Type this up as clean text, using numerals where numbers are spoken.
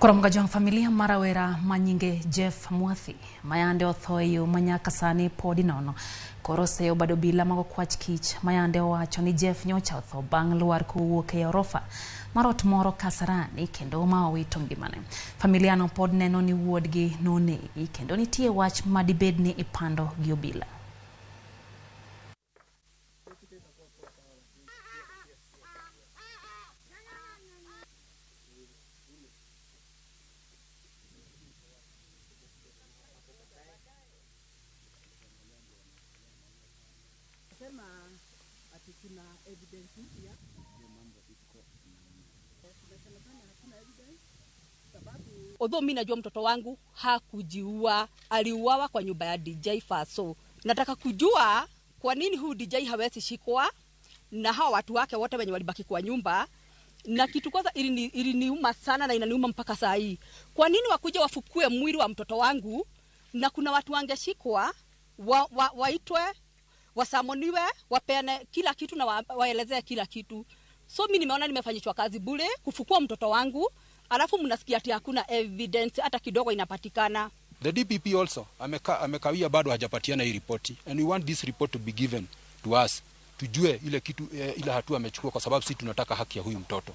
Koro jong familia marawera manyinge Jeff Mwathi mayande otho e yo manyaka sani podi nono. Koro seyo bado bila mago kwach kich mayande owacho ni Jeff nyocha otho bang' lwar kowuok e orofa mar ot moro Kasarani kendo ma owito ngimane. Familia no pod neno ni wuodgi nonegi kendo nitie wach madibed ni ipando gi obila. Although mimi najua mtoto wangu hakujiua, aliuawa kwa nyumba ya DJ Faso. Nataka kujua kwa nini huyu DJ hawezi shikwa na hawa watu wake wote wenye walibaki kwa nyumba. Na kitu kwanza iliniuma sana na inaniuma mpaka saa hii. Kwa nini wakuja wafukue mwili wa mtoto wangu na kuna watu wangeshikwa waitwe, wasamoniwe, wapeane kila kitu na waelezee kila kitu. So mimi nimeona nimefanyishwa kazi bure kufukua mtoto wangu, alafu mnasikia ati hakuna evidence hata kidogo inapatikana. The DPP also amekawia bado hajapatiana hii ripoti, and we want this report to be given to us. Tujue ile kitu, ile hatua amechukua, kwa sababu sisi tunataka haki ya huyu mtoto.